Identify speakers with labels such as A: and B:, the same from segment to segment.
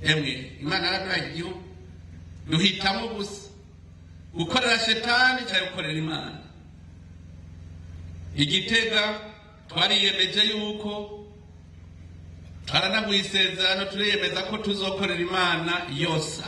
A: Emwe, Imana yaraduhaye igihugu, duhitamo gusa gukorera shetani cyangwa gukorera Imana. Igitega twariyemeje yuko twaranaguye isezerano, turiyemeza ko tuzokorera Imana yosa.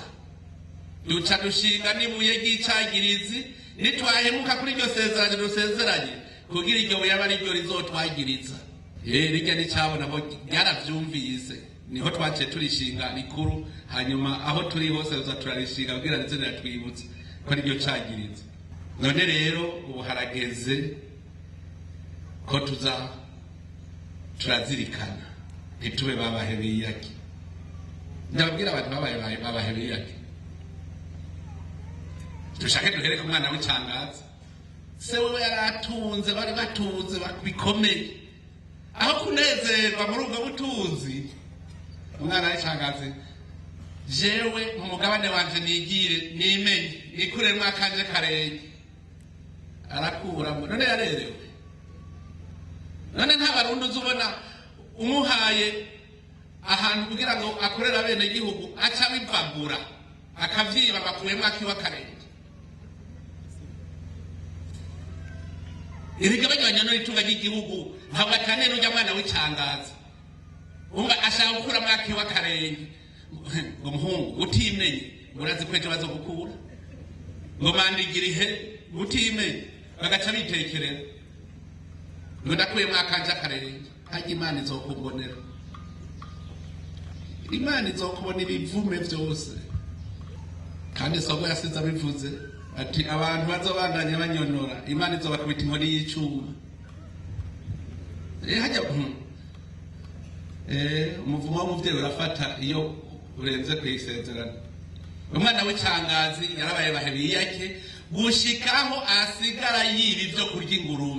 A: Duca dushinga n'ibuye ry'icagirizi nitwahemuka kuri iryo sezerano dusezeranye, kugira iryo buye abe ariryo rizotwagiriza. Rirya n'icyabo nabo ryaravyumvise, niho twaciye turishinga rikuru. Hanyuma aho turi hose tuza turarishinga kugira rize riratwibutsa ko ariryo cagiriza. None rero ubu harageze ko tuza turazirikana, ntitube babahebiyake. Ndababwira abantu babaye babahebiyake, dushake duhere ku mwana w'icangazi. Se wewe yaratunze, bari batunze bikomeye. Aho kunezerwa muri ubwo butunzi, umwana w'icangazi: "Jewe mu mugabane wanje nigire nimenye nikuremwo akanje karenge." Arakuramo, none yarerewe. None nta Barundi uzi ubona umuhaye ahantu kugira ngo akorere abenegihugu, aca abivagura akavyiba, bakuyemwo akiwe akarenge? Erega banyuranya n'itunga ry'igihugu, ntabwo ataniye n'urya mwana w'icangazi. Umva, ashaka gukuramo akiwe akarenge, ngo: "Muhungu, utimenye, urazi ko ejo bazogukura." Ngo mandigira ihe utimenye, bagaca bitekerera ngo: "Ndakuyemo akanje akarenge." Harya Imana izokumbonera, Imana izokubona ibivume byose. Kandi soko yasize abivuze ati: "Abantu bazobandanya banyonora, Imana izobakubita inkoni y'icuma." Hajya umuvumo w'umuvyeyi urafata iyo urenze ku isezerano. Umwana w'icangazi yarabaye bahebiyake gushikaho asigara yiba ivyo kurya ingurube.